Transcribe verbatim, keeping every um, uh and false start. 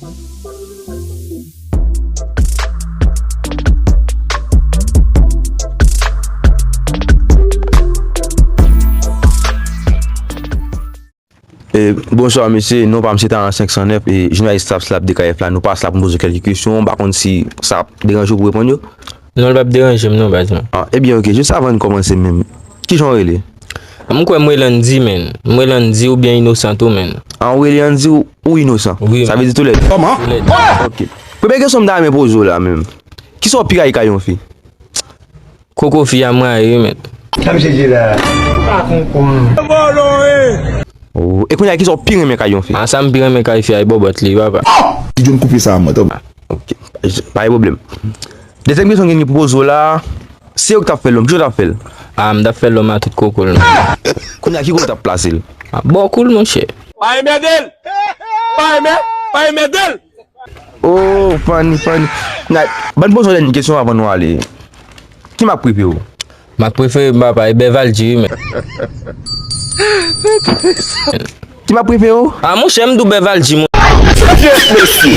E, bonswa mesye, non pa m se Taran senk san nèf, e jounalis Slap Slap D K F la, nou pa la pou n poze w kèlke kesyon, m pa konn si sa ap deranje w pou w reponn yo. Non, l p ap deranje m non, baz mwen. Ah, ebyen, ok, jis avan n kòmanse menm, kijan w rele? M kwè m rele Andy, menn. M rele Andy oubyen Inosan tou, menn. Ah, ou rele Andy ou, ou Inosan? Wi. Sa vle di toulède? Kòman? Toulède. Ok. Premye kesyon m ta renmen poze w la menm. Kisa w pi rayi kay yon fi? Koko fi a m rayi wi, menn. Sa misye di la. Ou pa konprann. Oh, e kounye a kisa w pi renmen kay yon fi? Ah, sa m pi renmen kay fi a e bòbòt li, papa. Ti John koupe sa a mwen, tande. Ok. Pa gen pwoblèm. Dezyèm kesyon gen pou poze w la, se ou ki t ap fè lòm, kijan w t ap fè l? Ah, m t ap fè lòm a tout koko l, menn. Kounye a ki kote w t ap plase l? Ah, bò kou l, monchè. Pa enmède l! Pa enmè, pa enmède l! Oh, funny, funny. Ban m poze w dènye kesyon avan nou ale. Ki mak prefere w? Mak prefere m, papa, e Beverly wi, menn. Ki mak prefere w? Ah, monchè, m di w Beverly, mon. Mesye.